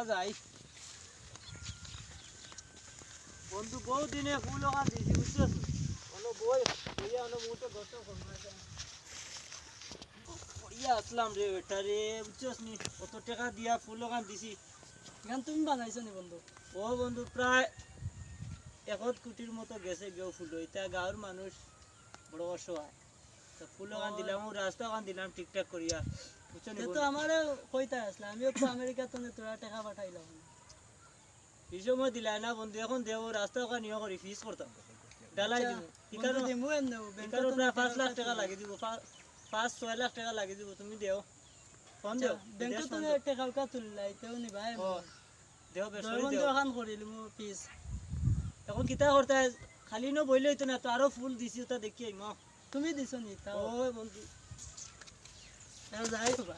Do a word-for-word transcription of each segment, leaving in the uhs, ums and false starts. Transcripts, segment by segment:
যাই। বন্ধু, বউত দিনে ফুল অখান দিছি, বুঝছস নি? অনো বই, বইয়া অনো মুহূর্তে দর্শন করবো না। পড়িয়া আসলাম রে বেটা রে, বুঝছস নি? অত টেকা দিয়া ফুল অখান দিছি। ইখান তুমি বানাইছো নি বন্ধু? ও বন্ধু, প্রায় এক কোটির মতো গেছে গেও ফুল। ইতা গাঁওর মানুষ বড় অসহায়। তো ফুল অখান ও। দিলাম, ও রাস্তা অখান দিলাম ঠিকঠাক করিয়া। বুঝছো নি তে তো বন্ধু? আমারে কইতা আসলে, আমিও তো আমেরিকা তনে তোরা টেকা পাঠাইলাম। ই সময় দিলাই না বন্ধু, এখন দেও রাস্তা অখান ইয়ে করি ফিস করতাম। ডালাই আচ্ছা, দিমু। বন্ধু ইকানো, দিমু এমনে, ব্যাংকে ইকানো তো প্রায় পাঁচ লাখ টেকা লাগে দিব, পা-, পাঁচ ছয় লাখ টেকা লাগে দিব, তুমি দেও। ফোন আচ্ছা, দেও, ব্যাংকে বিদেশ তো ফোন দেও। টেকা উকা তুললাই, তেও নিবা এমনে। ও, দেও, বেশ করে বন্ধু দেও। অখান করিলিমু ফিস। এখন কিতা করতে হয়? খালি ন বইলে হইতো না, তো আরো ফুল দিছি, ওটা দেখি আইমা। তুমি দিছো নি তাও? ও বন্ধু। তাও যাই তো বা।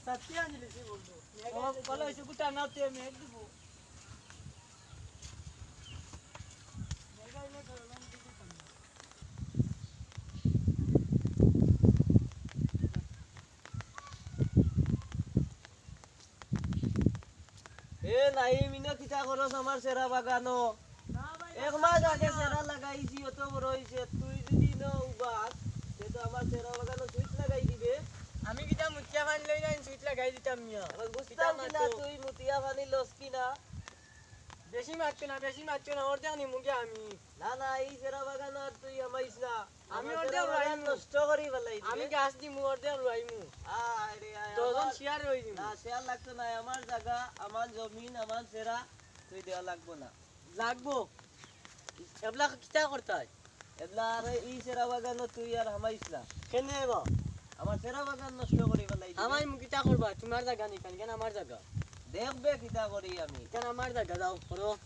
সাথে আনি লিছি বন্ধু। ও, ভালো হইছে, গুটা না তে মেঘ দিব। এ নাইম, ইনো কিতা করস আমার সেরা বাগানো? না ভাই, এক মাস আগে সেরা লাগাইছি, অত বড় হইছে। তুই যদি ইনো উবাস, তে তো আমার সেরা বাগানো সুইচ লাগাই দিবে। আমি কিতা মুতিয়া পানি লই না, সুইচ লাগাই দিতাম মিয়া। এখন বুঝতাম কিতা না মাতো? তুই মুতিয়া পানি লস কি না? বেশি মারছো না, বেশি মারছো না, অর্ধেক নিমুগে আমি। না, না, এই সেরা বাগানো আর তুই হামাইস না। আমি আমার অর্ধেক সেরা বাগান রুয়াইমু। নষ্ট করি ফেলাই দিবে। আমি গাছ দিমু, অর্ধেক রুয়াইমু। আয় রে আয়, দশজন আমার শেয়ার রই দিমু। না, শেয়ার লাগতো না, আমার জাগা, আমার জমিন, আমার সেরা, তুই দেওয়া লাগবো না। লাগবো। এবলা কিতা করতাই? এবলা আরে ই সেরা বাগানো তুই আর হামাইস না। কেনে বা? আমার সেরা বাগান নষ্ট করি ফেলাই দিবে। হামাইমু কিতা করবা? তোমার জাগা নি, কেন, কেন আমার জাগা? দেখবে কিতা করি আমি। কেন আমার জাগা? যাও, করো।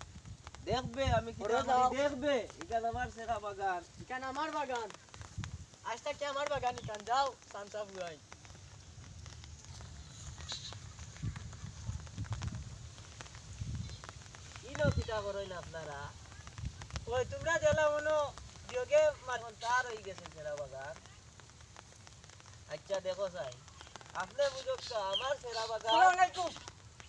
দেখবে আমি কিতা করো, করি, যাও। দেখবে। ইখান আমার সেরা বাগান। ইখান আমার বাগান। আজ থাকি আমার বাগান ইখান, যাও, সানসা ফুয়াই। ইনো কিতা করইন আপনারা? ওই, তোমরা দিলা মনো দিওগে মার- এখন তার হই গেছে সেরা বাগান। আচ্ছা, দেখো চাই, আপনে বুঝুক তো, আমার সেরা বাগান। আসসালামু আলাইকুম।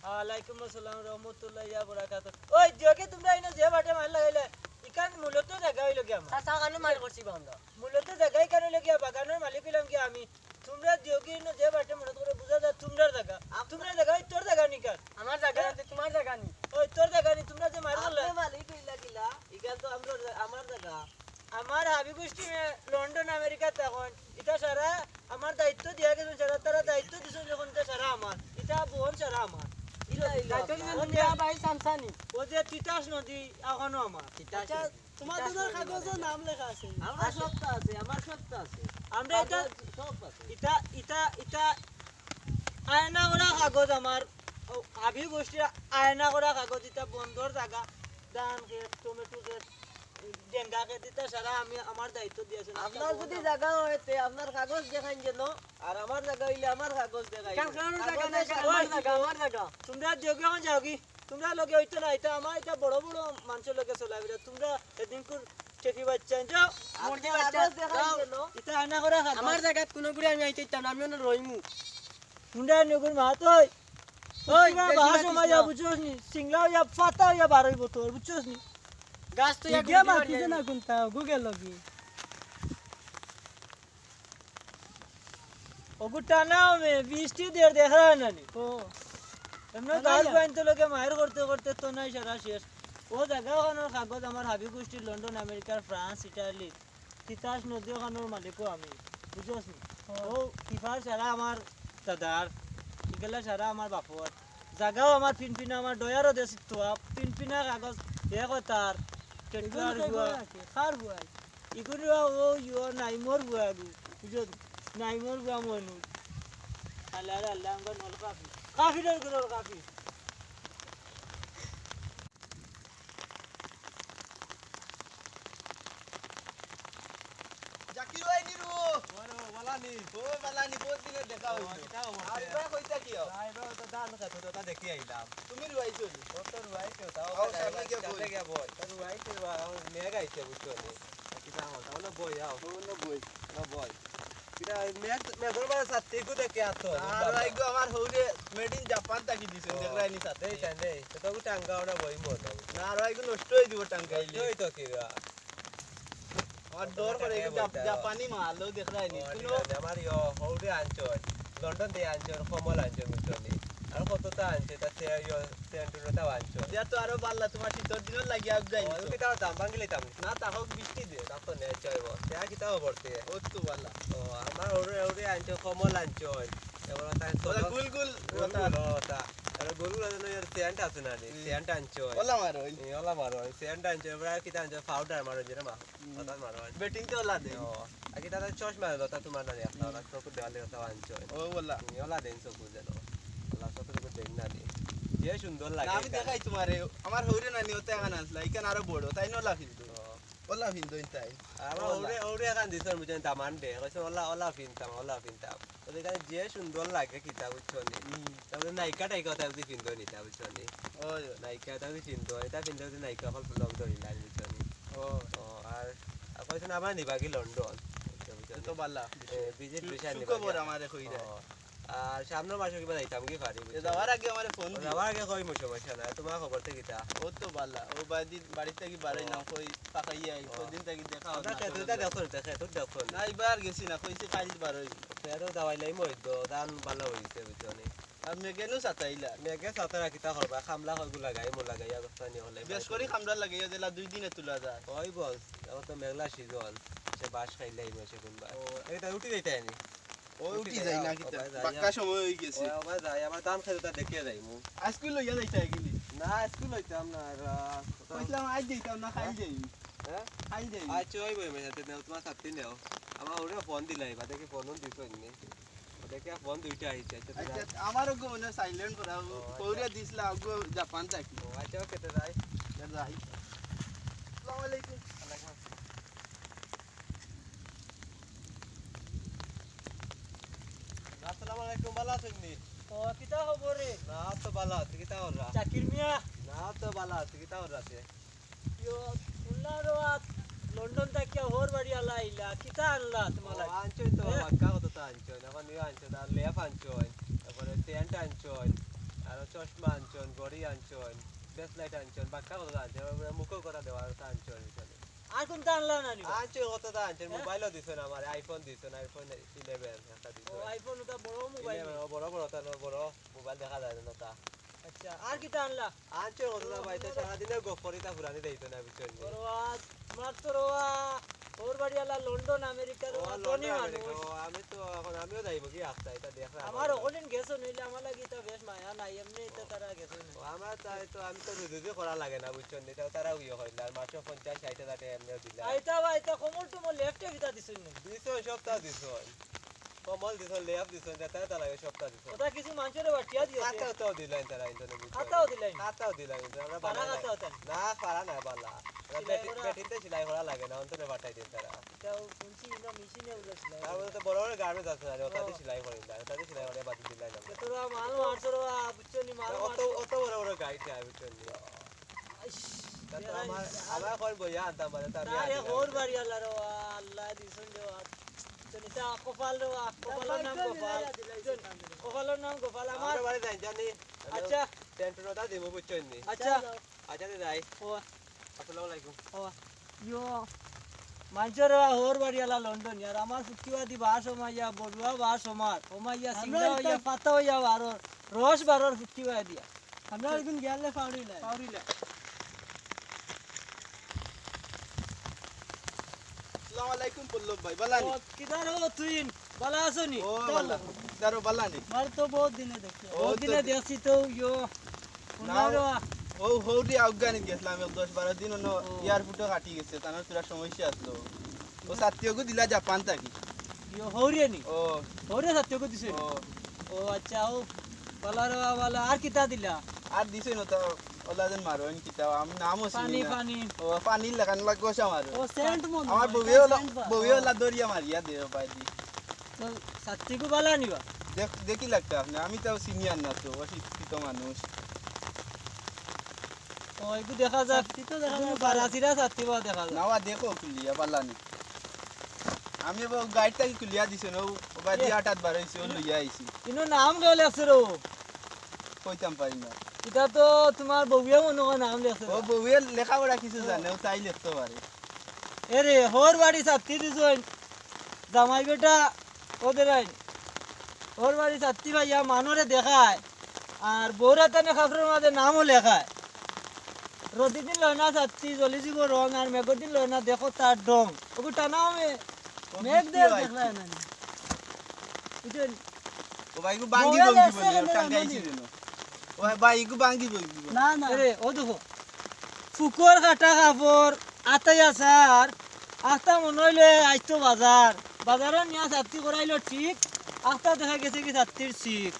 ওয়ালাইকুম আসসালাম রহমতুল্লাহি ওয়া বারাকাতুহু। ওই, দিওগে তোমরা ইনো যে বাটে মার লাগাইলে, ইখান মূলত জাগা হইল কি আমার? চাচা, কানো মার করছি বা আমরা? মূলত জাগা ইখান হইল কি, বাগানর মালিক হইলাম কি আমি? তোমরা দিওগে ইনো যে বাটে মনে করে বুঝা যায়, তোমরার জাগা। আপ- তোমরার জাগা, ওই তোর জাগা নি ইখান? আমার জাগা হ্যাঁ? না, তোমার জাগা নি। ওই তোর জাগা নি, তোমরা যে মার করলে। আপনে মালিক হইলা কিলা? ইখান তো আমরার জা-, আমার জাগা। আমার হাবি গোষ্ঠী মে-, লন্ডন, আমেরিকা তখন। ইটা সারা আমার দায়িত্ব দিয়া গেছেন সারা, তারা দায়িত্ব দিছেন যখন ইটা সারা আমার। ইটা বহন সারা আমার। ইটা হইলো দায়িত্ব আপনার। দিছেন ও যে দুনিয়া ভাই সামসানি। ও যে তিতাস নদী এখনো আমার। তিতাস আচ্ছা, নদী। তোমার তিতাস দুজনের নদী কাগজে মানে। নাম লেখা আছে। আমার আছে। সবটা আছে, আমার সবটা আছে। আমরা ইটা, আমার সব আছে। ইটা, ইটা, ইটা আয়না করা কাগজ আমার, ও, হাবি গোষ্ঠীর আয়না করা কাগজ, ইটা বন্দর জাগা, ধান খেত, টমেটো খেত, ডেঙ্গা খেত, ইটা সারা আমি, আমার দায়িত্ব দিয়েছেন। আপনার যদি জাগা হয়, তে আপনার কাগজ দেখাইন যেন, আর আমার জাগা হইলে আমার কাগজ দেখাইন। কারণ কারণ জাগা কাগজ নাই, দেখাইন। আমার জাগা, আমার জাগা। তোমরা যোগ্য এখন যাও কি? তোমরা লগে হইতো না, ইটা আমার, ইটা বড় বড় মানুষের লগে চলাফেরা। তোমরা এদিন কোন টেকি বাচ্চা, যাও। মুরগি বাচ্চা, যাও। ইটা আয়না করা কাগজ। আমার জাগাত কোনো ঘুরে আমি আইতে দিতাম না, আমি অনো রইমু। হুন্ডা নগুর মাত ওই। ওই, তোরা বেশি বাস মাতিস মারিয়া না। বুঝছস নি? সিংলা হইয়া, ফাতা হইয়া বার হইব তোর, বুঝছস নি? গাছ তো ইয়া ইগিয়া গুটি মাতিছে মারিয়া না কোনটা, Google লগে। ওগু টানা হবে, বৃষ্টি দের দেখা হয় না নি। ও। এমনি টানা গাছ ইয়া। বাইন তো লোকে মায়ের করতে করতে তো নাই সারা শেষ। ও জাগা ওখানোর কাগজ আমার হাবি গোষ্ঠী লন্ডন, আমেরিকার, ফ্রান্স, ইটালি। তিতাস নদী ওখানোর মালিকও আমি, বুঝছস নি? ও। ও টিপার সারা আমার দাদার, ইগেলা সারা আমার বাপর। জাগাও আমার ফিনফিনা, আমার ডয়ারও দেশ তো আপ, ফিনফিনা কাগজ, এ কথার, কেটলার এগুলো তো গুয়া। এগুলো আছে, কার গুয়া? ইগুলো ও ইয়ো নাইমর গুয়া গু, বুঝছস? নাইমর গুয়া মনুষ। আল্লাহ রে আল্লাহ, আমরা নল কাফি। কাফিরের গুলোর কাফি। জাকির ভাই নিরু। ওরে, ও বালানি। ও বালানি, বহুত দিনে দেখা ও, হইল। কিতা খবর? আর এবার কইতা কি হও? না, এবার তো ধান খেত তো, তা দেখি আইলাম। তুমি রুয়াইছো নি? ও তো রুয়াইছো, তাও আও, আবার সামনে গিয়া সামনে বই। গিয়া বই। তো রুয়াইছো, বা, আমার মেঘ আইছে, বুঝছো নি? আর কিতা খবর? তাহলে বই, আও। ও, না বই। না বই। কিতা, মেঘ, মেঘর বারে ছাত্তি গু দেখি আতো, আর বুঝলাম না। ভাই গো, আমার হৌরে made in Japan থাকি দিছইন, ও, দেখরায়নি ছাত্তি। দেই, দেই, দেই। তো তবু টাঙ্গা ওরা বই মন না। না, আর ভাই গো, নষ্ট অই দিব টাঙ্গাইলে। নষ্ট অই তো কিবা। আমার ডর করে, টাঙ্গাইলে জাপ-, বইতা। জাপানি মাল, ও দেখরায়নি। ও, শুনো। ঠিক আছে, আমার ইয়ো, হৌরে আনছইন, লন্ডন দিয়া আনছইন, কমল আনছইন, বুঝছো নি? আর কততা আনছে, তা সে ইয়ো, সেন্টুরোটাও আনছো। ইয়া তো আরো বালা, তোমার শীতর দিনও লাগিয়া যাই ও, তো। কিতা দাম ভাঙি লইতাম। না, তা হোক বৃষ্টি দে। তা তো নে, চলবো। তে আর কিতা খবর তে? ও তো বালা। ও, আমার ওরে, ওরে আনছো, কমল আনছো। এবার তাই ওটা তো গুল গুল, গুল ওটা। গুল, ও, তা। আরে গুল গুল আছে না, ইয়ার সেন্ট আছে না রে? হুম। সেন্ট আনছো। ওলা মারো। এ, ওলা মারো, সেন্ট আনছো। এবার আর কিতা আনছো? পাউডার মারো, যেটা মা-, হুম। পাউডার মারো আনছো। বেটিং তো ওলা দে। ও, আর কিতা তার চশমা হলো, তা তোমার না রে, একটা হুম। ওলা চোখে দেওয়ালে কথা আনছো। ও, ওলা। এ, ওলা দেন চোখে যেন। আল্লাহ, সব কিছু দেখ না নি। যে সুন্দর লাগে না, আমি এখানে। দেখাই তোমারে, আমার হৌরে নানি ওতে এখান আসলা, এখান আরো বড়, তাই না ওলা ফিন্দো? ও। ওলা ফিন্দো ইন তাই। আর আমার ওলা। হৌরে, হৌরে এখান দিছন বুঝছেন, দামান দে, কইছে ওলা, ওলা ফিনতাম, ওলা ফিনতাম। তো এখানে যে সুন্দর লাগে কিতা বুঝছো নি? হুম। তারপরে নায়িকা টাইকা ওটা যদি ফিন্দো নি, তা বুঝছো নি? ওই। নায়িকা ওটা যদি ফিন্দো, এটা ফিন্দো যদি নায়িকা হল লগ ধরি না, বুঝছো নি? ও। ও, আর, আর কইছে না, আমার নিবা কি লন্ডন? বুঝছো নি? তো বালা। এ, visit সু-, visa নিবা সুখবর কি? আমারে কইরা। ও। আর সামনের মাসে কিবা যাইতাম কি পারি, এ বুঝছো? যাওয়ার আগে আমারে ফোন ও, দিও। যাওয়ার আগে কইমু, সমস্যা নাই। তোমার খবর তো কিতা? ও তো বালা। ও বাড়ি, বাড়ি থাকি বারই ও। না, কই পাকাইয়া আই, ও। কদিন থাকি দেখা আমরা হয় না, খেতে কোনো যা দিন। দেখো, দেখে তো দেখো না। না, এবার গেছি না, কইছি কাইল বারই। খেতে দাওয়াই লাইমু, ধান বালা অইছে, বুঝছো নি? আর মেঘে নু সাতাইলা। মেঘে সাতারা কিতা করবা, কামলা কয়গু লাগাই, মো লাগাই, আর কথা নি হলে বেশ করি কামলা লাগাইয়া দিলা, দুই দিনে তুলা যায়। ওই বল, এখন তো মেঘলা season, সে বাঁশ খাইলাই, সে কোনবা। ও। এটা উঠি যাইতে আনি। ও, উঠি উঠি যাই যাই, না ও, কিতা? ও ভাই যাই, বাক্কা আম-, সময় অই গেছে। ও, ও ভাই যাই, আমার ধান খেতে তা দেখিয়া যাইমু। আইজকুল লইয়া যাইতা গেলি? না, আইজকুল লইতাম না, আর, আহ, কইছিলাম আইজ যাইতাম না, খাইল হ্যাঁ? যাই। হ্যাঁ? খাইল যাই। আচ্ছা, ওই বই মেশাতে নেও, তোমার সাথে নেও। আমার ওরে ফোন দিলাই, বা দেখি ফোন দিছো নি। ও দেখি ফোন দুইটা আইছে, আচ্ছা, তো আচ্ছা, যাই। আমারও গো মনে হয় silent করা, ও, আচ্ছা। পৌরে দিছলা, গো জাপান থাকি। ও, আচ্ছা, ওকে, তো যাই। তো যাই। আসসালামু আলাইকুম। ওয়ালাইকুম আসসালাম। আসসালামু আলাইকুম, ভালা আছইন নি? ও, কিতা খবর রে? না, তো ভালা আছি, কিতা কররা? জাকির মিয়া। না, তো ভালা আছি, কিতা কররা আছে? ইয়ো, শুনলাম রে, আজ লন্ডন থাকিয়া হউর বাড়ি আলা আইলা, কিতা আনলা তোমার ও, লাগি? আনছইন তো, হ্যাঁ? বাক্কা কততা আনছইন, এখন ইয়ো আনছইন, আর লেপ আনছইন, তারপরে সেন্ট আনছইন, আর চশমা আনছইন, ঘড়ি আনছইন, ব্রেসলেট আনছইন, বাক্কা কততা আনছইন, তারপরে মুখো করা দেওয়ার কথা আনছইন, আনছইন। আর কোনটা আনলা না নি বা? আনছইন, কততা আনছইন, হ্যাঁ? মোবাইলও দিছইন আমারে, iPhone দিছইন, iPhone eleven একটা ও, দিছইন। iPhone ওটা বড় মোবাইল eleven, নি? ও বড় বড়, তার বড় মোবাইল দেখা যায় না তা। আচ্ছা, আর কিতা আনলা? আনছইন কততা ও, ভাই, তো আনলা। সারাদিনে গপ করি তা ফুরানি দেইতো না, বুঝছইন নি? বড় আজ, তোমার তো রোয়া, হউর বাড়ি আলা লন্ডন, আমেরিকা, ও, রোয়া, লন্ডন, ধনী আমেরিকা, মানুষ। ও, আমি তো এখন আমিও যাইমু কি আস্তা, এটা দেখরা আমার আমার। অকদিন গেছো নইলে আমার লাগি এটা বেশ মায়া নাই, এমনি এটা তারা গেছো না। ও, আমার তাই তো, আমি তো রুজি রুজি করা লাগে না, বুঝছইন নি? তাও তারা ইয়ে হয় না, আর মাসে পঞ্চাশ ষাইট হাজার টাকা এমনিও দিলা। আইতা বা, আইতা কমল টমল লেফটে কিতা দিছইন না? দিছইন, সবতা দিছইন। কমল দিছইন, লেপ দিছইন, যেটা যেটা লাগে সবতা দিছইন। ওটা কিছু মানুষরে বাটিয়া দিও। খাতা উতাও দিলাইন তারা, ইন্টারনেট বুঝছো? খাতাও দিলাইন? খাতাও দিলাইন, আমরা পারা বানাই খাতা নাই। ওটা? না, পারা নাই, বালা। ওরা সিলাই বেটি-, করা? বেটিনতে সিলাই করা লাগে না, অন্তরে পাঠাই দেন তারা। এটাও শুনছি, ইনো মেশিনে উঠে সিলাই তার করে। মধ্যে তো বড় বড় গার্মেন্টস আছে না, ওটাতে ও। সিলাই করে না, ওটাতে সিলাই করে বাদ দিলাইন আমরা। তো তোরা মাল মারছো রে, বুঝছো নি, মাল অত, মারছো। অত বড় বড় গাড়ি চাই, বুঝছো নি? ইস, তা তো বেড়াই আমার, দিছে। আমার কই বইয়া আনতাম, মানে, তো আমি না রে, আনি না। হউর বাড়ি আলা রে, আল্লাহ দিছইন রে। তো নিতা কপাল রে, কপালর নাম কপাল। কপালর নাম কপাল আমার। আমার বাড়ি যাই, জানি। আচ্ছা। টেন্টুর কথা দিব, বুঝছইন নি? আচ্ছা। আচ্ছা, তে যাই। ও। আসসালামু আলাইকুম। ও। ইয়ো। মানষর হউর বাড়ি আলা লন্ডন, ইয়ার আমার ফুটকিবাদি বাস হমাইয়া, বড়ুয়া বাস হমার, হমাইয়া, আমরা সিংলা ইতা হইয়া, পাতা হইয়া, বারর, রস বারর ফুটকিবাদিয়া। আমরা একদিন গেলে পাউরিলা। পাউরিলা। আসসালামু আলাইকুম পল্লব ভাই, বালা নি? ও, কিদার হো তুই? বালা আছো নি? ও, বালা। কিদার হো, বালা নি? আমার তো বহুত দিনে দেখছি। ও, বহুত দিনে তো দেখছি তো, ইয়ো। না, উনারও ও, হউরি আফগানিত গেছিলাম, এক দশ বারো দিন অনো ও। এয়ারপোর্টও কাটি গেছে, তার থুড়া সমস্যা আসলো। ও ছাত্তিগু দিলা জাপান থাকি। ইয়ো, হউরিয়ে নি? ও। হউরিয়ে ছাত্তিগু দিছে নি? ও। ও আচ্ছা, ও বালা রে বালা, আর কিতা দিলা? আর দিছে না তো, ওলা যেন মারো, এন কিতা, আমি নামও চিনি পানি, না। পানি। ও, পানির লাখান লাগবো আমার। ও, সেন্ট মনে আমার হয়, বউয়ে এটা ওলা, সেন্ট বা। বউয়ে ও। ওলা দরিয়া মারিয়া দে, ও ভাই দি। তো ছাত্তিগু বালা নি বা? দেখ-, দেখি লাগতা আপনি, আমি তো সিনিয়র না তো, অশিক্ষিত মানুষ। ও, এগু দেখা যার। ছাত্তি তো দেখা যার। বারাসিরা ছাত্তি বা দেখা যার। না, ওয়া দেখো খুলিয়া, বালা নি। আমি ও গাড়ি থাকি খুলিয়া দিছইন, ও, ও বাদি এ। আটাত বার অইছে, ও লইয়া আইছি। ইনো নাম কেউ লেখছে রে? কইতাম পারি না। ইটা তো তুমার বউয়ে মনে হয় নাম লেখছে। ও বউয়ে লেখাপড়া কিছু ও। জানে, ও তাই লেখতে পারে। এরে, হউর বাড়ি ছাত্তি দিছইন, জামাই বেটা, ওদের আইন। হউর বাড়ি ছাত্তি পাইয়া মানরে দেখায়, আর বউরা তানে কাপড়র মাঝে নামও লেখায়। রোদি দিন লয় না ছাত্তি, জ্বলি যিবো রং, আর মেঘর দিন লয় না দেখো তার ঢং। ওগু টানা হবে। ও মেঘ বৃষ্টি দেয় অয়। দেখলায় না নি। বুঝলেন? ও ভাই, ইগু ভাঙ্গি বউয়ে বই লেখছে দিবো নি, কেনে টাঙ্গাই জানো নি? ছিল না। ও ভাই, ভাই, ইগু ভাঙ্গি বই দিবো। না, না। আরে, ও দেখো। ফুকর কাটা কাপড়, আতাই আছার, আখতা মনে অইলে আইতো বাজার। বাজারো নিয়া ছাত্তি করাইলো ঠিক, আখতা দেখা গেছে কি ছাত্তির ছিক।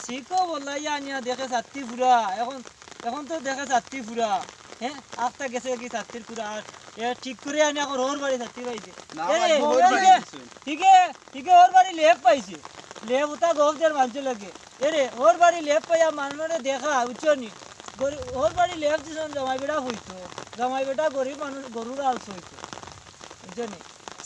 ছিকও বদলাইয়া আনিয়া দেখে ছাত্তি ফুরা, এখন এখন তো দেখে ছাত্তি ফুরা, হ্যাঁ, আখতা গেছে কি ছাত্তির ফুরা, আর এ ঠিক করি আনি এখন হউর বাড়ি ছাত্তি পাইছে। না, এ রে, ভাই, হউর বাড়ি এ, দিছে। হিগে, হিগে হউর বাড়ি লেপ পাইছে, লেপ উতা গফ দের মানষে লাগে। এ রে, হউর বাড়ি লেপ পাইয়া মানষরে দেখা, বুঝছো নি? গরি-, হউর বাড়ি লেপ দিছইন জামাই বেটা অইতো, জামাই বেটা গরিব মানুষ, গরুর আল অইতো, বুঝছো নি?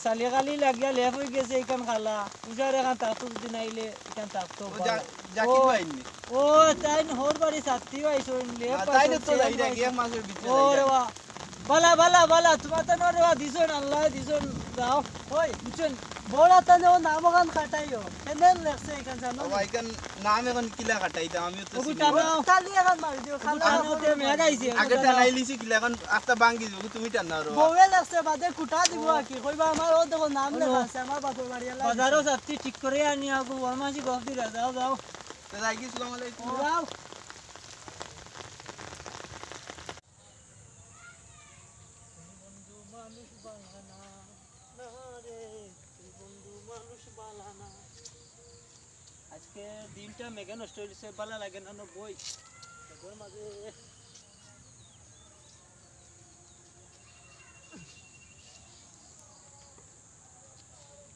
চালি কালি লাগিয়া লেপ অই গেছে, ইখান খালা। উজার এখান তাকতো যদি নাইলে, ইখান তাকতো ও ভালা। জা-, জাকির ও, ভাই নি? ও, তাইন হউর বাড়ি ছাত্তি পাইছইন, লেপ না, তাইন পাইছইন, তো চেন যাই না, পাইছইন। এক মাসের ভিতরে ও যাই রে না। বা। বালা, বালা, বালা, তুমার তো নরে বা দিছইন, আল্লায় দিছইন, যাও। ওই, বুঝছইন? বড় তানে ও নাম ওখান কাটাইও। কেনে লেখছে ইখান জানো ও নি? ভাই, ইখান নাম এখন কিলা কাটাইতাম, আমিও তো ওগু চিনি না। টানাও। তালি এখন মারি দিও, ওগু খালা টানাও, তে মেঘ আইছে। আগে টানাই লিছি কিলা, এখন আখতা ভাঙ্গি যাবো, তুমি টানাও রে। বউয়ে লেখছে, বাদে কুটা দিবো ও। আর কি। কইবা আমার ও দেখো নাম ও। লেখা আছে, আমার বাপর বাড়ি এলা বাজারো দিছে। ছাত্তি ঠিক করি আনি আগু, ওর মাঝে গফ দিরা, যাও, যাও। তো যাই কি, আসসালামু আলাইকুম। যাও। বন্ধু মানুষ বালা না, না রে, বন্ধু মানুষ বালা না। আজকে দিনটা মেঘে নষ্ট অই গেছে, বালা লাগে না, না বই। মেঘর মাঝে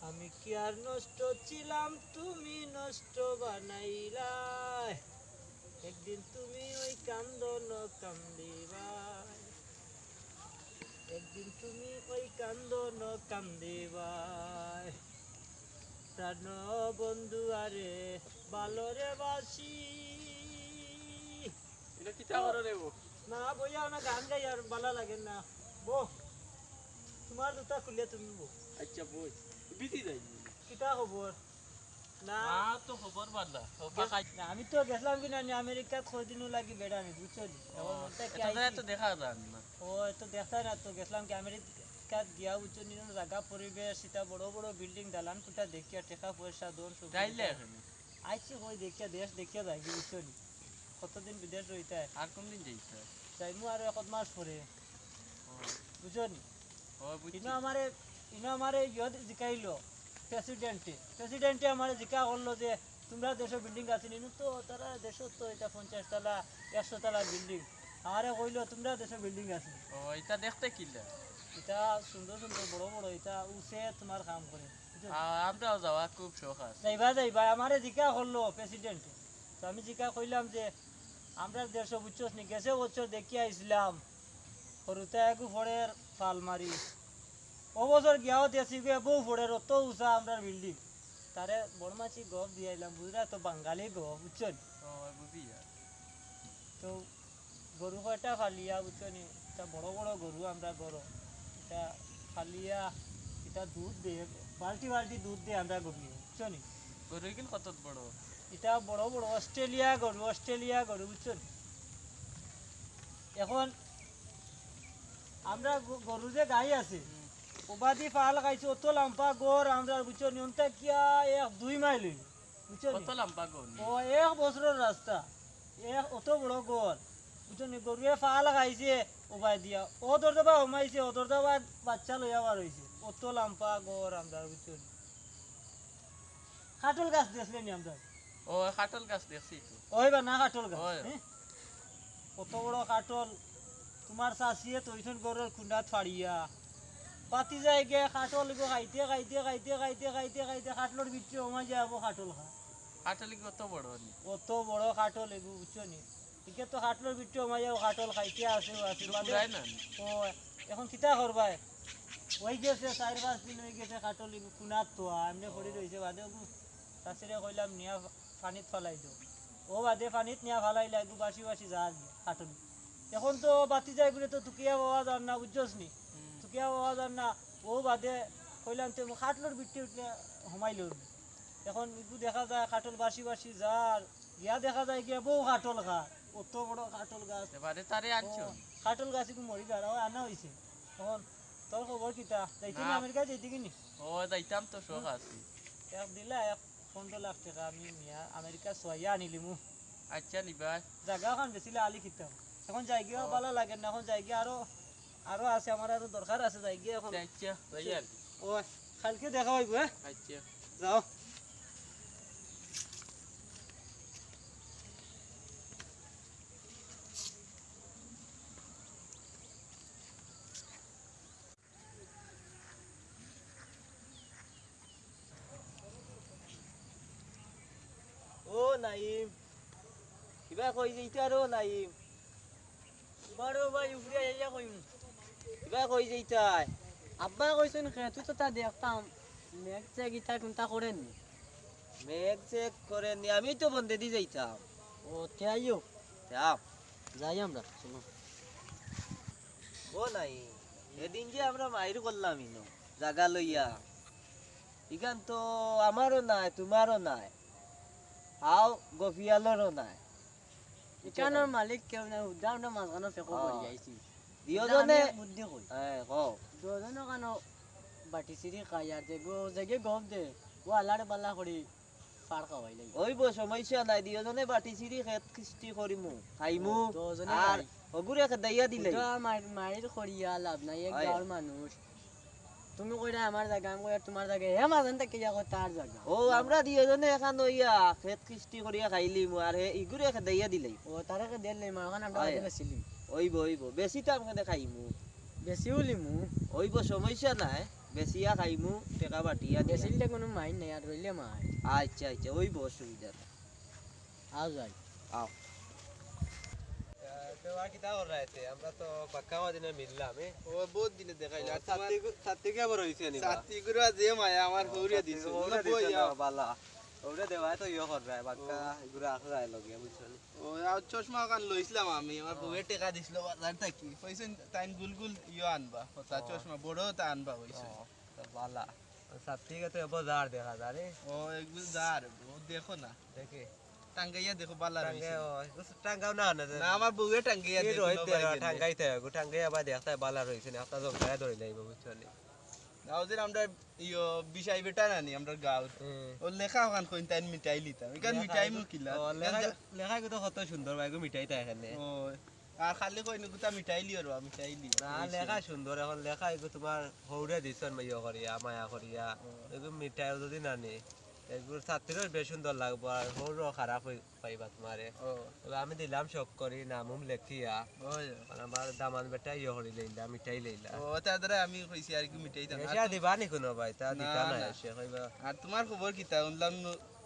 আমি কি আর নষ্ট ছিলাম, তুমি নষ্ট বানাইলায়। একদিন তুমি ওই কান্দন কান্দিবায়, একদিন তুমি ওই কান্দন কান্দিবায়। প্রাণ বন্ধু আরে, ভালোরে বাসি। ইনো কিতা করো রে বো? না, বইয়া না, গান গাই আর বালা লাগে না। বো, তুমার জুতা খুলিয়া তুমি বো। আচ্ছা, বই। বিতি যাই। কিতা খবর? না। আর তো খবর বালা। ও, গেছ-, বাকাই। না, আমি তো গেছলাম কি না, আমি আমেরিকাত কয়দিনও লাগি বেড়ানি, বুঝছো নি? ও, এখন মনটা কি এটা আইছি? তো দেখা যায় না। ও, এত দেখা না তো, গেছলাম কি আমেরিকাত গিয়া, বুঝছো নি, জাগা পরিবেশ, ইতা বড় বড় বিল্ডিং, দালান কোঠা দেখিয়া, টেকা পয়সা, ধন সম্পদ। যাইলে এখানে? আইছি কই দেখিয়া, দেশ দেখিয়া যাই, বুঝছো নি? কতদিন বিদেশ রইতায়? আর কোন দিন যাইতায়? যাইমু আরো এক মাস পরে। ও। বুঝছো নি? ও, বুঝছি। ইনো আমারে, ইনো আমারে ইয়ত জিকাইলো, প্রেসিডেন্টে। প্রেসিডেন্টে আমারে জিকা করলো যে, "তুমরা দেশো বিল্ডিং আছে নি?" ইনো তো তারা দেশো তো ইটা পঞ্চাশ তলা, একশো তলা বিল্ডিং। আমারে কইলো, "তুমরা দেশো বিল্ডিং আছে নি?" ও, ইটা দেখতে কিলা? ইটা সুন্দর সুন্দর বড় বড়, ইটা উচে তুমার কাম করে। বুঝছো? আ-, আমরাও যাওয়া খুব শখ আছে। যাইবা, যাইবা, আমারে জিকা করলো প্রেসিডেন্টে। তো আমি জিকা কইলাম যে, "আমরার দেশো বুঝছস নি, গেছে বছর দেখিয়া আইছলাম, হুরুতায় এগু ফড়ের ফাল মারি। ও বছর গিয়াও দেখছি গু এবউ ফড়ের, অত উচা আমরার বিল্ডিং।" তারে বড় মাছি গফ দিয়া আইলাম, বুঝরা তো বাঙালি গফ, বুঝছো নি? ও, বুঝি আর। তো গরু কয়টা ফালিয়া, বুঝছো নি? ইটা বড় বড় গরু আমরার ঘরো। ইটা ফালিয়া, ইটা দুধ দে, বালতি বালতি দুধ দে আমরার গরু, বুঝছো নি? গরু ইখান কত বড়? ইটা বড় বড় অস্ট্রেলিয়া গরু, অস্ট্রেলিয়া গরু, বুঝছো নি? এখন আমরার গ-, গরু যে গাই আছে, হুম। ওবাদি ফাল খাইছে, অত লাম্বা গর আমরার, বুঝছো নি? অনতা কিয়া এক দুই মাইল অইবো। বুঝছো নি? কত লাম্বা গর নি? ও এক বছরর রাস্তা, এক অত বড় গর, বুঝছো নি? গরুয়ে ফাল খাইছে, ওবায় দিয়া, ও দরজাবায় হমাইছে, ও দরজাবায় বাচ্চা লইয়া বার অইছে, অত লাম্বা গর আমরার, বুঝছো নি? কাটল গাছ দেখলে নি আমরার? ও, কাটল গাছ দেখছি তো। ওই বা না কাটল গাছ, ওই। হ্যাঁ? কত বড় কাটল, তুমার চাচিয়ে তইছন ঘরর কুন্ডাত ফাড়িয়া। পাতি যায় গে কাটল গো খাইতে, খাইতে, খাইতে, খাইতে, খাইতে, খাইতে, কাটলর ভিতরে হমাই যায় আবো কাটল খা। কাটল কি অত বড় নি? অত বড় কাটল এগু, বুঝছো নি? ইকে তো কাটলর ভিতরে হমাই যাবো, কাটল খাইতে আছে, ও আছে, তো বাদে ফুরায় না নি? ও, এখন কিতা করবায়? অই গেছে, চাইর পাঁচ দিন অই গেছে, কাটল ইগু কুনাত থোয়া, এমনে পড়ি রইছে, বাদে অগু চাচিরে কইলাম, "নিয়া পানিত ফালাই দেও।" অউ বাদে পানিত নিয়া ফালাইলা, ইগু বাসি বাসি যার কাটল। এখন তো বাতি যায় ঘুরে তো তুকিয়া পাওয়া যার না, বুঝছস নি? তুকিয়া পাওয়া যার না। অউ বাদে কইলাম, "তে কাটলর ভিতরে উঠলে হমাইলো নি।" এখন ইগু দেখা যায় কাটল বাসি বাসি যার, গিয়া দেখা যায় গিয়া বউ কাটল খার, অত বড় কাটল গাছ। এবারে তারে আনছো? ও, কাটল গাছ ইগু মরি যার, ও আনা অইছে। এখন তোর খবর কিতা? যাইতে নি না। আমেরিকা যাইতে কি নি? ও, যাইতাম তো, শখ আছে। এক দিলা এক পনেরো লাখ টেকা আমি নিয়া আমেরিকা ছুয়াইয়া আনিলিমু। আচ্ছা, নিবাই। জাগা অখান বেচিলে আলি কিতা? এখন যাইগিয়া ও। ভালা লাগে না, এখন যাইগিয়া আরো, আরো আছে, আমার আরো দরকার আছে, যাইগিয়া এখন। আচ্ছা, যাই আর কি। ও, কালকে দেখা অইবো, হ্যাঁ? আচ্ছা। যাও। ও নাইম, কিবা কই যাইতা রো নাইম? তোমারও ভাই উপরে আইয়া কইম। কিবা কই যাইতায়? আব্বা কইছইন, "খেতু তো তা দেখতাম, মেঘ চেঘ ইতা কুনতা করেনি?" মেঘ চেক করেনি, আমি তো বন্দেদি যাইতাম। ও, তে আইও। তে আও। যাই আমরা, চলো। ও নাই, এদিন যে আমরা মাইর করলাম ইনো, জাগা লইয়া। ইখান তো আমারও নায়, তোমারও নায়। হাও, গফিয়ালরও নায়। ইখানর মালিক কেউ নাই, হুদা আমরা মাঝখানো ফেকো করি আইছি। দিওজনে আমি এক বুদ্ধি কই। হ্যাঁ, কও। দুইজনে কানো বাটি সিরি খাই আর যে গো-, যেগে গফ দে, ও আল্লাহরে বালা করি ফাড় খাওয়াই লাগি। ওইবো, সমস্যা নাই, দিওজনে বাটি সিরি খেত খিস্তি করিমু, খাইমু, দুইজনে আর খাই। হগুরে খেদাইয়া দিলে। হুদা মাইর, মাইর করিয়া লাভ নাই, এক গাঁওর মানুষ। তুমি কইরা আমার জাগা, আমি কইরা তোমার জাগা, হে মাঝখান থাকি ইয়া কয় তার জাগা। ও, আমরা দিওজনে এখান অইয়া খেত খিস্তি করিয়া খাইলিমু, আর হে ইগুরে খেদাইয়া দিলাই। ও, তারে খেদাইয়া দিলাই, মা, অখান আমরা অয়। অইবো, অইবো। বেচিতাম কেনে খাইমু। বেচিও লিমু। অইবো, সমস্যা নাই। বেচিয়া খাইমু, টেকা বাটিয়া দিয়া। বেচিলে কুনু মাইর নাই, আর রইলে মাইর। আচ্ছা, আচ্ছা, অইবো, অসুবিধা নাই। আও যাই। আও। এ, তে ওয়া কিতা কররা এতে? আমরা তো বাক্কা দিনে মিললাম, এ? ও, বহুত দিনে দেখাইলা। ও, আর তোমার ছাত্তি গু-, ছাত্তি গু আবার অইছে নি বা? ছাত্তি গুরু আজ এ মায়া আমার ও, হৌরিয়া ছাত্তি দিছে। গু-, হৌরিয়া দিছে না, বালা। হৌরিয়া দেওয়ায় তো ইয়ে কররা, বাক্কা ও। গুরু আখড়া আয় লগে, বুঝছো নি? ও, আর চশমা অখান লইছিলাম আমি, আমার ও। বউয়ে টেকা দিছিল বাজার থাকি। কইছইন তাইন গুল গুল ইয়ে আনবা, কথা ও। চশমা বড় তা আনবা কইছইন। ও, তো বালা। ছাত্তি গু তো এবো যার দেখা যায় রে। ও, এগুলো যার, ও দেখো না। দেখে। টাঙ্গাইয়া দেখো, বালা রইছে। ও, টাঙ্গাও না, না, না, আমার বউয়ে টাঙ্গাইয়া দেখো, টাঙ্গাইতে, টাঙ্গাইয়া বা দেখতে বালা রইছে না, একটা জমকায়া ধরে লাইবো, বুঝছো নি? গাঁও যে আমরা ইয়ো বিশাই বেটা নানি, আমরা গাঁও। হুম। ও লেখা অখান কইন তাইন মিটাই লিতাম। ইখান লেখা মিটাই এগু-, মুকিলা। ও, লেখা এখান এগু-, লেখা এগু তো কত সুন্দর ভাই, এগু মিটাই তা এখানে। ও, আর খালি কইন গুতা মিটাই লিও রে, মিটাই লিও। না, লেখা সুন্দর, এখন লেখা এগু তোমার হৌরে দিছইন মাইয়া করিয়া, মায়া করিয়া। ও। এগু মিটাই যদি না নি, এগুর ছাত্রীরও বেশ সুন্দর লাগবো, আর হৌরও খারাপ হই-, পাইবা তোমারে। ও। তবে আমি দিলাম শখ করি, নাম উম লেখিয়া। ওই। মানে আমার দামান বেটা ইয়ে করি লইলা, মিটাই লইলা। ও, তা ধরে আমি কইছি আর কি মিটাই দাম। আর এসে তো দিবা নি কোনো ভাই, তা না, দিতা না, না। এসে কইবা। আর তোমার খবর কিতা? শুনলাম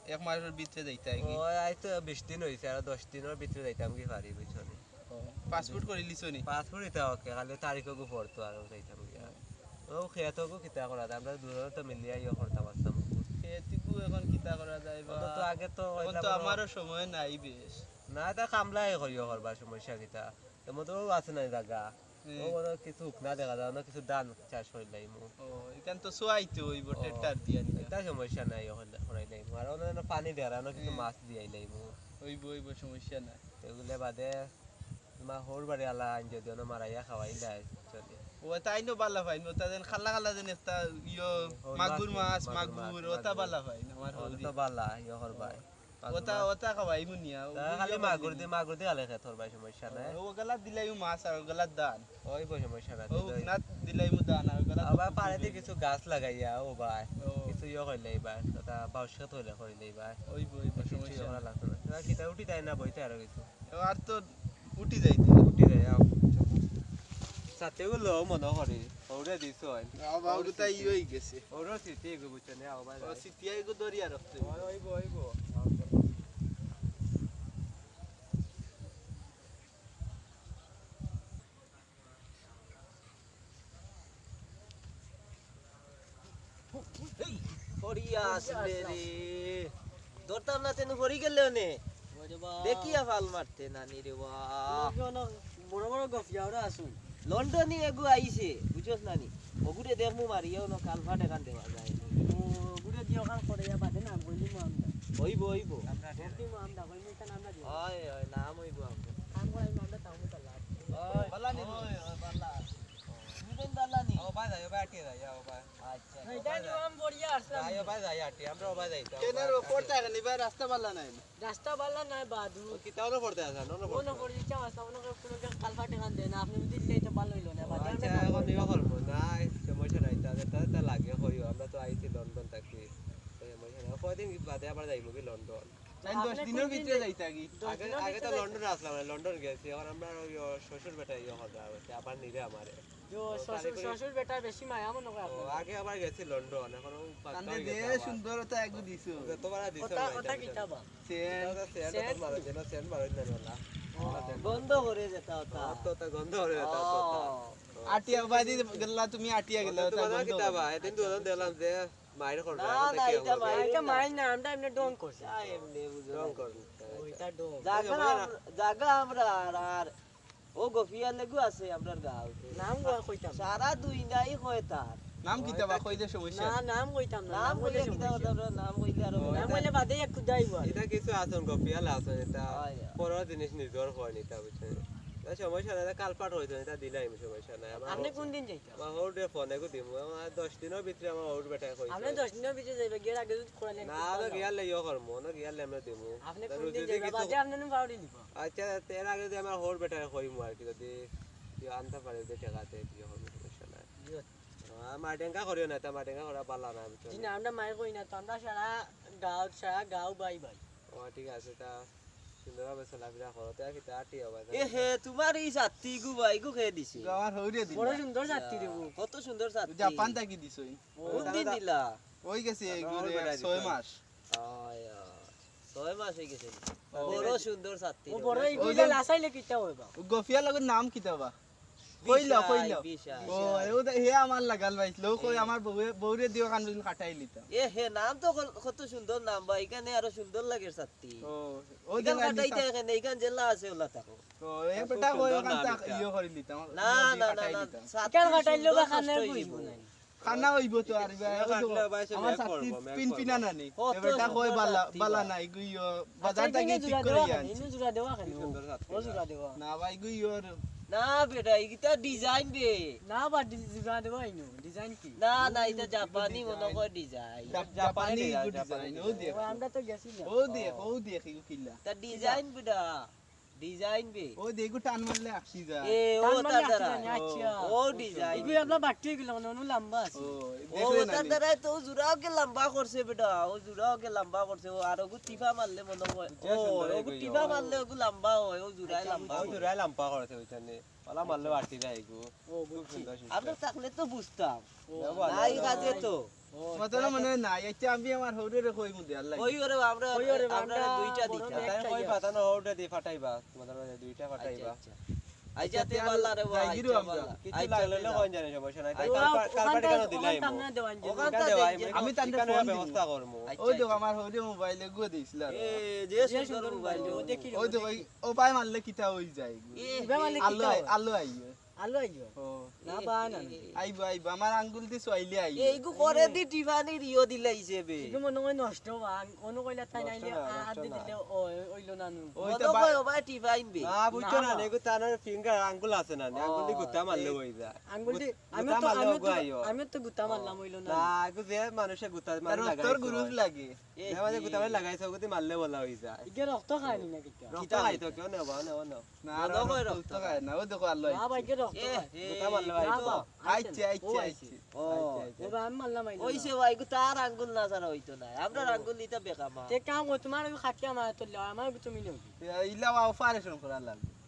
এক মাসর ভিতরে যাইতা কি? ও, আই তো বিশ দিন হইছে, আর দশ দিনর ভিতরে যাইতাম কি পারি, বুঝছো নি? ও, পাসপোর্ট করি লিছো নি? পাসপোর্ট ইতা ওকে, খালি তারিখ ওগু পড়তো আর যাইতাম গিয়া। ও, খেত ওগু কিতা করা যায়? আমরা দুইজনে তো মিলিয়া ইয়ে করতাম পারতাম। খেত ওগু এখন কিতা করা যায় বা? অত তো আগে তো এখন হইলা তো বড়। আমারও সময় নাই বেশ। না, তা কামলাই করিও করবা, সমস্যা কিতা? এর মধ্যে ও আছে না জাগা। হুম। ও মনে হয় কিছু উকনা দেখা যায়, না কিছু ধান চাষ করি লাইমু। ও, এখান তো সোয়াইতে হইব ও, ট্রেক্টর দিয়া নিয়া। এটা সমস্যা নাই, ওখানে করাই লাইমু। আর ওখানে পানি দেয়, আর কিছু হুম। মাছ দিয়া লাইমু। হইব, হইব, সমস্যা নাই। এগুলো বাদে তোমার হৌর বাড়ি আলা আইন যদি অনো মারাইয়া খাওয়াই দেয়, চলে। ও, তাই নো বালা পাইন, ও তা যেন খালা খালা যেন একটা ইয়ো, হৌর মাগুর মাছ, মাছ, মাগুর মাছ, মাগুর, ও তা মাগুর। বালা পাইন, আমার ও হৌরি। তো বালা, ইয়ো হর ভাই। ও। মাগুর ওটা, মাছ। ওটা খাওয়াই মুনিয়া, ও তা খালি ইয়ো মাগুর করি দি, মাগুর দি আলে খেত হর ভাই, সমস্যা নাই। ও, ওগুলা দিলাই মাছ আর ওগুলা ধান। ওই বই সমস্যা নাই, ও, দিলাই। না দিলাই মু ধান আর ওগুলা আবার তো পারে দি কিছু গাছ লাগাইয়া, ও ভাই। ও। কিছু ইয়ো করলে ভাই, ওটা বাউশ খেত হইলে করিলে ভাই। ওই বই, ওই কিছু সমস্যা ইয়ো করা নাই। লাগতো না। তোরা কিতা উঠি দেয় না বইতে আরো কিছু। ও, আর তো উঠি যাইতে। উঠি যাই, আও। সাথে গুলো মনে করি, ওরে দিছ হয়। আও, বাবু, ওরে তাই স্মৃতি। হয়ে গেছে। ওরে স্মৃতি এগো বুঝছো না, আও ভাই, ও, ভাই। স্মৃতি এগো ধরিয়া রাখতে। ওই, ওই, ওই গো। আও, চলো। পড়িয়া আসলে রে। ধরতাম না, তেনু পড়ি গেলে অনে। ওরে বা। দেখিয়া ফাল মারতে নানি রে বা। তোমার কি অনেক বড় বড় গফিয়া ওরা আসুন। লন্ডনি এগু আইছে, বুঝছস নানি? ওগুরে দেখমু মারিয়া অনো কালভার্ট এখান দেওয়া যায়। ও, ওগুরে দিয়ে ওখান করে ইয়া বাদে না, বলি মু আমরা। অইবো, অইবো। বলি মু আমরা, বলি মু এখানে আমরা দিব। অয়, অয়, নাম অইবো আমরা। কাম করাই মু আমরা, তাও মু তালা। অয়, বালা নি? অয়, অয়, বালা। দুজন বালা নি? ও ভাই, যাই, ও ভাই, আটিয়া যাই, ও ভাই। আচ্ছা। না, এটা নিয়ম বড়িয়া আসলাম। যাই, ও ভাই, যাই, আটি, আমরা ও ভাই যাই, তো কেন রে, পড়তে এখন, এবার রাস্তা বালা নাই। রাস্তা বালা নাই, বাদু। ও, কিতা অনো পড়তে আছেন, অনো পড়তে অনো আছেন। পড়তে ইচ্ছা আছে, অনো কোনো কালভার্ট এখান দেন, আপনি যদি দিলে তো ভালো হইলো না, ও, বাদে আচ্ছা, আমরা এখন ইয়া করবো। না, সমস্যা নাই, তাহলে, তাহলে, তাহলে লাগে, কইও, আমরা তো আইছি লন্ডন থাকি। তো সমস্যা নাই। কয়দিন বাদে আবার যাইবো কি লন্ডন? তাই দশ আপনি দিনের কোন দিন ভিতরে যাই-, যাইতা কি? দশ আগে, দিনের আগে তো ভিতরে লন্ডন যাইতা। আসলাম, মানে লন্ডন গেছি, এখন আমরা ওই, ও, শ্বশুর বেটা ইয়ে কথা হচ্ছে, আবার নিবে আমারে। ও, ও, শ্বশুর, তারিখ করে শ্বশুর বেটা বেশি মায়া মনে করে ও, আপনার। আগে আবার গেছি লন্ডন, এখন ও পাক্কা কান্দে হয়ে দে গেছে আমার। সুন্দরতা এগু দিছো। ওকে, তোমার আর দিছো কথা, না, কথা এটা কিতা বা? সেন্ট। এটা সেন্ট সেন্ট? মারো, যেন সেন্ট মারো না, না, না। ও, সেন্ট গন্ধ মারো। করে যেটা ওটা। ও, তো, তো গন্ধ করে যেটা, ও। তো, তো। আটিয়া বাদি গেলা তুমি, আটিয়া গেলা, ওটা ওটা তোমার গন্ধ কিতা করে। বা? এদিন তো ওজন দিলাম যে মাইর করবে, না, এখন না, দেখি এটা আমরা মাইর এটা না। মাইর না, আমরা এমনি ঢং করছি। আ, এমনি বুঝো ঢং না। করবে। ওইটা ঢং। জাগা জাগা আম-, জাগা আমরা আর, আর ও গফিয়া লেগু আছে আমরার গাঁও। নাম গো কইতাম না। সারা দুই নাই কয় তার। নাম কিতা বা কইলে সমস্যা? না, নাম কইতাম না, নাম নাম কইলে কইলে কিতা সমস্যা। কথা আমরা নাম কইলে আরো ও, নাম এটা কইলে বাদে এক খুদাই বল। এটা কিছু আছেন গফিয়াল আছেন, এটা হয়, হয়। পরের জিনিস নিজর হয় নি, তা বুঝছেন? না, সমস্যা নাই, এটা কালপাট হইতো, এটা দিলাই সমস্যা নাই। আমার আপনি কোন দিন যাইতা? আমার হউরে ফোন এগু দিমু, আমার দশ দিনের ভিতরে আমার হউর বেটায় কইছে। আপনি দশ দিনের ভিতরে যাইবা, গিয়ার আগে যদি করে নেন, না, খুব না, ভালো। গিয়ার লে ইয়ে করমু, না, গিয়ার লে আমরা দিমু। আপনি তার কোন দিন যদি যাইবা? কিছু বাদে আপনি নি পাউরি নিবা। আচ্ছা, এর আগে যদি আমার হউর বেটায় কইমু আর কি, যদি কেউ আনতে পারে, যে ঠেকাতে, কি হবে, সমস্যা নাই। জি। আর মাটেঙ্গা করিও না, তা মাটেঙ্গা করা বালা না, বুঝছো জি না? না, আমরা মাইর কই না, তো আমরা সারা গাঁও, সারা গাঁও বাই বাই। ও, ঠিক আছে, তা সুন্দরভাবে চলাফেরা করো, তে কিতা আটি হবে না? এ হে, তোমার এই ছাত্তি গু ভাই গু খেয়ে দিছে। গো, আমার হউরে দিল। বড় সুন্দর ছাত্তি রে গো। কত সুন্দর ছাত্তি। জাপান থাকি দিছই। কোন দিন দিলা? ওই গেছে এই তারপর ঘুরে বেড়াই ছয় দিছে। মাস। আয়, আয়। ছয় মাস হয়ে গেছে। ও। বড় সুন্দর ছাত্তি ও রে। বড় এই ওই গুইলা যে লাসাইলে কিতা হইবা? ও গফিয়া লগর নাম কিতা বা? কইলা, বিশাল, কইলা। বিশাল। ও, ও দে, হে আমার লাগাল ভাই। লো কই এই। আমার বউয়ে, বউরে দিও কান বুঝিন কাটাই লিতা। এ হে, নাম তো কল-, কত সুন্দর নাম বা, এখানে আরো সুন্দর লাগে ছাত্তি। ও, ও এখান যে কাটাইতে নানি এখানে, এখান জেলা আছে ওলা থাকো। ও, এ আর খুব বেটা কই সুন্দর ওখান নাম থাক এটা। ইয়ে করে লিতাম। না, ইয়ে না, না, কাটাই না, লিতাম। ছাত্তি এখান কাটাইলে সুন্দর বা নষ্ট খানার হয়ে বইব যাইব। না। খানা হইব তো আর ইবা, এ ওই তো কাটলে ভাই সে আমার ম্যাক ছাত্তি করবো, ম্যাক পিন করবো। পিনা নানি। কত এ বেটা কই সুন্দর বালা, ছাত্তি বালা বা। নাই, গুইও, আচ্ছা, বাজার এখানে থাকি ঠিক জোড়া করে দেওয়া আনি। কেন? ইনো জোড়া দেওয়া কেন? কি সুন্দর ছাত্তি ও না। জোড়া দেওয়া। না ভাই, গুইওর। না বেটা, ইটা design বে। না বা, ডি-, জোড়া দেওয়া ইনো। Design কি? না, না, ইটা ও, জাপানি ইটা মনে design। কয় design। জাপ-, জাপানি জাপানি design, ইগু জাপানি design। ও design। দেখ। ও, আমরা তো গেছি না। ও দেখ, ও। ও দেখ, ইগু কিলা। তা design বেটা। Design বে। ও দেখো, টান মারলে আটকি যায়। এ, ও টান মারলে তার আটকি দ্বারা। যায় না, আচ্ছা। ও design। এগুলো আপনার বাট্টি এগুলো, মানে, অনেক লম্বা আছে। ও, ও, দেখলে ও না তার নি? দ্বারাই তো ও জোড়া ওকে লম্বা করছে বেটা, ও জোড়া ওকে লম্বা করছে, ও আর ওগু টিপা মারলে মনে হয়। যে ও, সুন্দর ওগু এগুলো। টিপা মারলে ওগু লম্বা হয়, ও জোড়ায় আচ্ছা, লম্বা ও হয়। জোড়ায় লম্বা করছে ওইখানে। ওলা মারলে বাট্টি যায় এগু। ও, খুব বুঝছি। সুন্দর, সুন্দর। আমরা থাকলে তো বুঝতাম। ও, না, এই কাজে তো। ও, মতন মনে হয় না, এই যে আমি আমার হৌরেরে কই মুদে আল্লাহ। কই ওরে, আমরা, কই ওরে, আমরা আমরা দুইটা বড় দিতাম। একটা তাই কই ইয়া। পাতা না, ওটা দিয়ে ফাটাইবা, তোমাদের মাঝে দুইটা আচ্ছা, ফাটাইবা। আচ্ছা। আচ্ছা, তে তে আল্লাহ রে, যাই আচ্ছা, গিরো আমরা। আল্লাহ। কিচ্ছু আচ্ছা, লাগলে তে না, যাও। কইন জানি সমস্যা নাই। আচ্ছা। তাই ও, কালপার, ওখান কালপার থেকে, এখানে দিলাই ওখান মো। থেকে দেওয়া আনতে এখান ওখান দেওয়া থেকে আনতে দেওয়া দেওয়া আনতে আনতে আনতে ওখান থেকে। ওই দেখো, আমার হৌরে মোবাইলে গুয়া দিছিল আর। এ, যে সুন্দর সুন্দর মোবাইল, মোবাইল। ও দেখি ওই দেখো, ওই, ও ভাই মারলে কিতা হই যায়? এ, এ, ভাই মারলে কিতা আল্লাহ, হয়? আল্লাহ আইয়ে। আলো আইও। ও। না, এ, বা না, এ, না। এ। আইবো, আইবো। আমার আঙ্গুল দি সইলে আইবো। এ, এইগু করে দি টিফানি রিও দিলা হিসেবে। এইগু মনে হয় নষ্ট বা, আং-, অনু কইলা তাই নষ্ট নাইলে না, আ-, নষ্ট আদি না। দিলে ও, অইলো না নু। ওই মনে তো বা- কয় ও ভাই টিফাইন বে। না, বুঝছো না, না, না। এগু তার ফিঙ্গার আঙ্গুল আছে না, ও, আঙ্গুল দি গুতা মারলে এ। হই যায়। আঙ্গুল দি, গুত-, আমি গুতা তো, মারলে আমি ওগু তো, আইও। আমি তো গুতা মারলাম, ও। অইলো না। না, এগু যে মানুষে গুতা তার মারে রক্তর লাগাইছে গুরুজ হয়। লাগে। এ, এ, গুতা মারে এ। লাগাইছে, ওগু দি মারলে বলা হই যায়। ইগে রক্ত খায়নি না কিতা? রক্ত খাইতো, কেউ নেবা, নেবা, নেবা। না, মনে আর হয় রক্ত রক্ত খায়। খায় না। ও দেখো, আল্লাহ না, আইছে। ভাই, কে রক্ত এ, খায়? এ, গোটা মারলে ভাই না, তো। বা, আইছে, আইছে, ও আইছে। আইছে। ও, আইছে, আইছে। ও ভাই, আমি মারলাম, আইলো ওই না। সে ভাই, গো, তার আঙ্গুল না ছাড়া হইতো না। আমরার ও। আঙ্গুল নিতে বেকামা। তে কাম কর, তোমার ওই খাটিয়া মারা তো লও, আমার তুমি নেও। এ, ইলা বা operation করা লাগবে।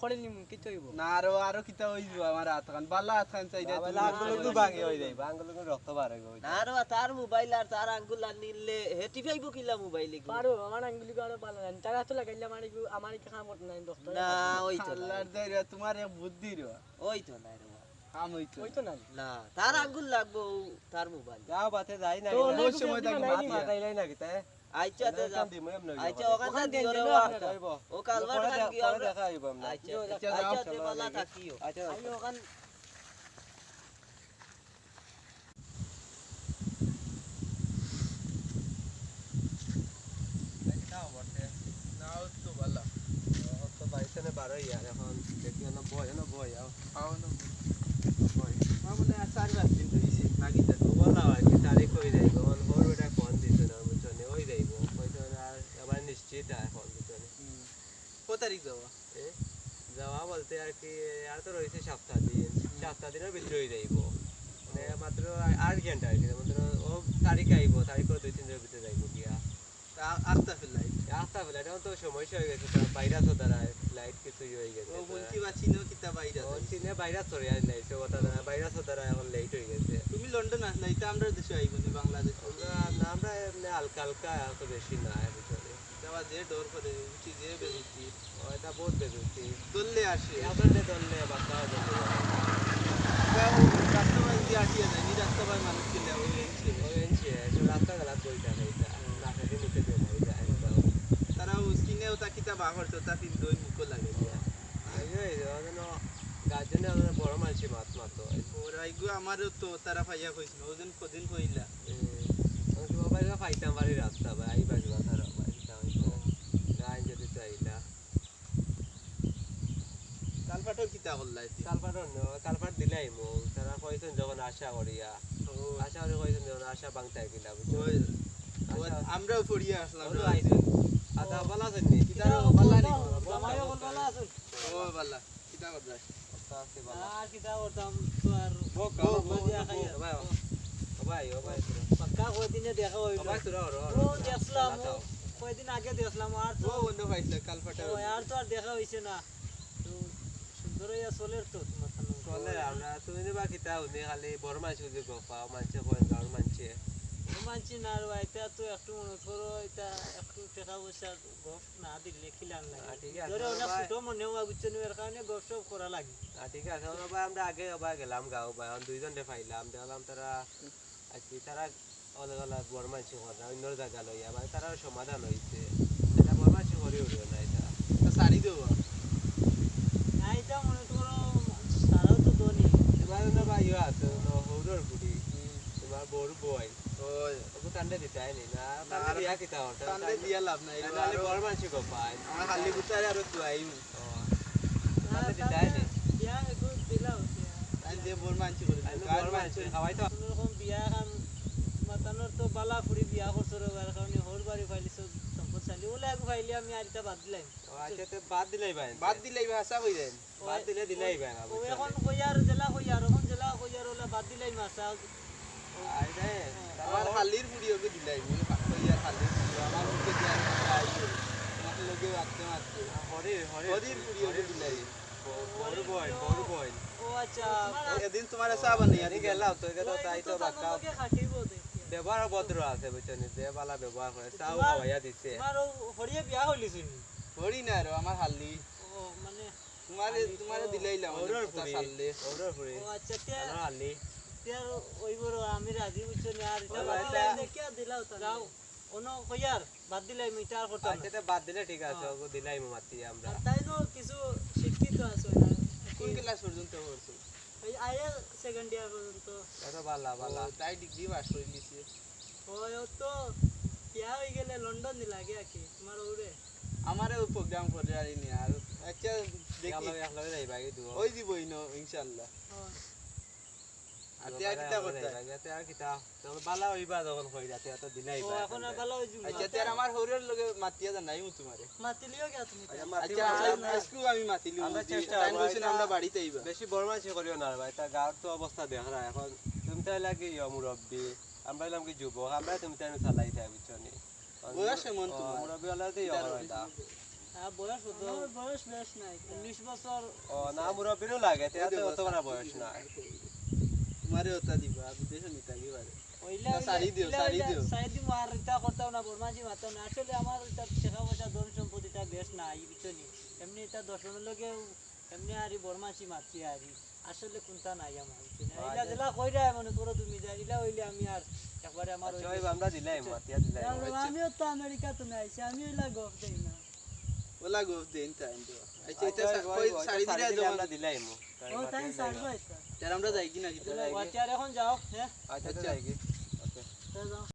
করে নিমু, কি তো হইব? না, আরো, আরো কিতা হইব আমার হাত খান? বালা হাত খান চাই না, না, ভাই, তুমি আঙ্গুল না, একটু না, ভাঙি না। হয়ে যাইব, আঙ্গুল একটু রক্ত বার হইব। না, আরো তার মোবাইল আর তার আঙ্গুল আর নিলে, হে টিপাইব কিলা মোবাইল এগু? পারো, আমার আঙ্গুল আরো বালা জানি। তার হাতে লাগাইলে আমার একটু, আমার একটু কাম করতে নাই, রক্ত না, লাগে। ওই তো না। আল্লাহর দয়া, তোমার এক বুদ্ধি রে। ওই তো নাই রে বাবা। কাম অইতো না। না, তার আঙ্গুল লাগবো, তার মোবাইল। যাও, বাতে যাই না, তো অনেক সময় থাকি মাত মাতাইলাই না কিতা? আচ্ছা, তে যাও। আচ্ছা, ওখান ওখান দিও রে। ও কালবার খান কি আমরা দেখা অইবো আমরা। আচ্ছা, আচ্ছা, যাও, আচ্ছা, তে বালা থাকিও। আচ্ছা, আইও ওখান। না, ও তো বালা। ও তো বাইসনে বারো ইয়ার, এখন দেখি অনো বয়, অনো বয়, আও। আও না। বয়। আমার মনে হয় চার পাঁচ দিন হইছে, না কিতা? ও বলা আর কি, তারিখ হই যাইবো। এখন ওর বেটা ফোন দিছে না, বুঝছো নি? হই যাইবো। হয়তো আর আবার নিশ্চিত আর ফোন দিছে না। হুম। কত তারিখ যাওয়া? এ? যাওয়া বলতে আর কি, আর তো রইছে সাতটা দিন। হুম। সাতটা দিনর ভিতরে হই যাইবো। মানে ও। মাত্র আর্জেন্ট আর কি। মাত্র ও তারিখ আইবো, তারিখ দুই তিন দিনর ভিতরে যাইবো গিয়া। আ-, আস্তা ফ্লাইট। আস্তা ফ্লাইট, এখন তো সমস্যা হয়ে গেছে, তো ভাইরাসও দাঁড়ায়, ফ্লাইট কিছু ইয়ে হয়ে গেছে, ও, তো বলছি বা চীনও কিতা ভাইরাস ও, হয়েছে। চীনে ভাইরাস ছড়িয়ে লাইছে, ওটা দাঁড়ায়, ভাইরাসও দাঁড়ায়, এখন লেট হয়ে গেছে। তুমি লন্ডন আসলে, এটা আমরা দেশে আইবো নি, বাংলাদেশ। আমরা, না, আমরা এমনি হালকা হালকা, এত বেশি না, বুঝছো নি? যাওয়া যে ডর করে, উঠি যে বেরুতি। ও, এটা বহুত বেরুতি। দললে আসে। এখন যে দললে, বাচ্চা দললে। রাস্তা বাই দিয়ে আটিয়া যায়, নি রাস্তা বাই মানুষ কিনলে, ওই রেঞ্জে। ওই রেঞ্জে, রাস্তা গেলা বই থাকে এটা। হুম। না থাকে মুখে দিয়ে নাই যায়, তাও। তারা ও স্কিনে ওটা কিতা বার করছে, ওটা কিন্তু ওই মুখো লাগে দিয়া। এই যে, এই যে, ওই জন্য গার্জেনে ওদের বড় মানুষই মাত মাতো। ওরা এগুলো আমারও তো তারা পাইয়া কইছিল, ওজন কদিন কইলা। হুম। ওই যে, বাবা, এগুলো পাইতাম পারি রাস্তা, ভাই, আইবা, আইবা, তারা, ভাই, তাও, হুম। গান যদি চাইলা। কালপাটর কিতা করলা এতে? কালপাটর ন, কালপাট দিলাইমু। তারা কইছইন যখন আশা করিয়া। ও। আশা করি কইছইন যখন আশা ভাঙতায় কিলা, বুঝছো? ওই, আশা ওই, আমরাও পড়িয়া আসলাম ওই রে। আইছইন। আচ্ছা, ও। ভালা আছইন নি? কিতা রে, ভালা নি? জামাই অকল ভালা আছইন? ও, ভালা। কিতা কররা? আচ্ছা, আছি ভালা। আর কিতা করতাম? তো আর বউক্কা, বউ, বউ, বউ, দিয়া বউ, খাইয়া। ও ভাই, ও ভাই, ও ভাই, তোরা। পাক্কা কয়দিনে দেখা হইল। ও ভাই, তোরা, ওরা, ও, ওরা, দেখলাম, ওরা, ও, ওরা। কয়দিন আগে দেখলাম, আর তো ও, অন্য পাইছে, কালপাটা ও, অন্য। আর তো আর দেখা হইছে না। তো সুন্দর হইয়া চলের তো তোমার সামনে। চলে, আমরা, তুমি যে বা কিতা, উনি খালি বড় মানষে যে গফা, মানষে কয়, গাঁওর মানষে। ও মানষে না রে ভাই, এটা তো একটু মনে করো, এটা একটু টাকা পয়সার গফ না দিলে কিলান লাগে। আ, ঠিক আছে, ধরো, ওরা ভাই। ছোট মনে হওয়া, বুঝছো নি, এর কারণে গফ সফ করা লাগে। আ, ঠিক আছে, ওরা ভাই, আমরা আগে ওবা গেলাম গাঁও ভাই, এখন দুইজনরে পাইলাম, দেখলাম তারা, আর কি, তারা অনেক অনেক বড় মানষে কথা, অন্য জায়গা লইয়া, ভাই, তারাও সমাধান হইছে। এটা বড় মানষে করি উঠবে না, এটা। তা সারি দেবো। না, এটা মনে করো, তারাও তো ধনী। তোমার না ভাইও আছে, না, হৌরর বুড়ি। হুম। তোমার বড় বই। ওই। ওকে কান্দে দিতায় নি, না, না, কান্দে আর দিয়া কিতা হতো? কান্দে দিয়া লাভ নাই, তাইলে আরো বড় মানষে গো পায়। আমার হাল্লি গুতারে আরো তুয়াইমু। ও। তাইলে দিতায় নি। বিয়া এগু দিলাও দিয়া। তাই যে বড় মানষে করে তাই দিল, বড় মানষে, খাওয়াই তো। কোনোরকম বিয়া খান মাতানোর তো বালা ফুড়ি বিয়া করছো রে, এর কারণে হৌর বাড়ি পাইলিছো সম্পদশালী। ওলা এগু পাইলে আমি আর এটা বাদ দিলাম। ও, আচ্ছা, তো বাদ দিলাই ভাই। বাদ দিলাই ভাই, আশা করি দেন। বাদ দিলে দিলাই ভাই না, ও বুঝছো এখন নি? কইয়ার জেলা কইয়ার, এখন জেলা কইয়ার ওলা বাদ দিলাই মাসা। আরে, আমার হালির ফুড়ি ওকে দিলাই, মানে, কইয়ার হালির ফুড়ি, আমার মুখে দিয়া আইছে, আমার লগে মারতে মারতে। হরির, হরির। হরির ফুড়ি ওকে দিলাই। ব-, বড় বইন, বড় বইন। ও আচ্ছা। এদিন তোমার চা বানাইয়া এদিন দিলাম। গেলাম, তো গেলাম, তাই তো বাক্কা। ব্যবহার ভদ্র আছে, বুঝছো নি? যে বালা ব্যবহার করে, চাও খাওয়াইয়া দিছে। তোমার ও হরিয়ে বিয়া হইলি শুনি? হরি না রে, আমার হালি। ও, মানে, তোমারে, তোমারে দিলাইলাম, ওরর ওটা ফুড়ি, সারলে। ওরর ফুড়ি। ও আচ্ছা, তে আমার হালি। তে আর ওই বড় আমি রাজি, বুঝছো নি? আর এটা ওই বাদ দিলাই, এটা কে দিলাও তাহলে? যাও, অনো কইয়ার, বাদ দিলাই, আমি এটা আর করতাম না। আচ্ছা, তে বাদ দিলে ঠিক আছে, হ্যাঁ। ওগো দিলাই মাতি আমরা। আর তাই তো কিছু শিক্ষিত আছে না? কোন ক্লাস পর্যন্ত পড়ছো? এই আইএ সেকেন্ড ইয়ার পর্যন্ত। এত বালা, বালা। ও, তাই ডিগ্রি পাস করে দিছে। ও, ও তো বিয়া হয়ে গেলে লন্ডন দিলা আগে আর কি, তোমার ওরে। আমারে ও প্রোগ্রাম করে আর ই নি আর। আচ্ছা, দেখি। একলা, একলা যাইবা কি দুও? ওই দিবই না, ইনশাআল্লাহ। ও। আর তে আর কিতা করতে? যাইবা, তে আর কিতা? তখন বালা হইবা যখন হই যাতে, এত দিলাই ও, বা এখন আর এখন। বালা হই যাইবা। আচ্ছা, তে আর আমার হরির লগে মাতিয়া জানাইমু তোমারে। মাতিলিও গিয়া তুমি। আচ্ছা, আচ্ছা, আজকেও আমি মাতিলিও। আমরা যে চেষ্টা টাইম করবো, কইছেন এটা আমরা বাড়িতে আইবা। বেশি বড় মানষে করিও না রে ভাই, তা গাঁওর তো অবস্থা দেখরা এখন। তুমি তাই লাগে ইয়া মুরব্বি, আমরা হইলাম কি যুবক, আমরা তুমি তাই চালাই তাই, বুঝছো নি? বয়স এমন ও, তোমার? মুরব্বি হলে তো ইয়া হয় না। হ্যাঁ, বয়স কত? আমার বয়স বেশ নাই, উনিশ বছর। ও, না, মুরব্বিরও লাগে, তে ওই তো অত দেখো, বড় বয়স না। তোমারে ওটা দিবা, আমি দেশে নিতে আগে পারে। ওইলা, না, ওইলা, সারি দিও, ওইলা, সারি ওইলা, দিও। সারি দিমু, আর এটা করতাম না, বড় মানষি মারতাম না। আসলে আমার এটা টাকা পয়সা, ধন সম্পদ এটা বেশ নাই, বুঝছো নি? এমনি এটা দশ জনের লগে এমনে আরি বড় মাছি মারছি আরি। আসলে কুন্তা নাই আমার, বুঝছো না? ইলা যেলা কইরা মনে করো তুমি যাই, ইলা অইলে আমি আর একবারে আমার আচ্ছা, অই ওই যে আমরা দিলাইমু, মাতিয়া দিলাইমু। আমিও তো আমেরিকা তো আইছি, আমি ইলা গফ দেই না। ওলা গফ দেই না তাইন তো। আচ্ছা, আচ্ছা, এটা ওই, ওই, সারি দিলে আমরা দিলাইমু। ও, তাই সারবো এটা। তাহলে আমরা যাই কি না কি? আচ্ছা, আর এখন যাও, হ্যাঁ? আচ্ছা, আচ্ছা। যাই কি? ওকে। তাহলে যাও।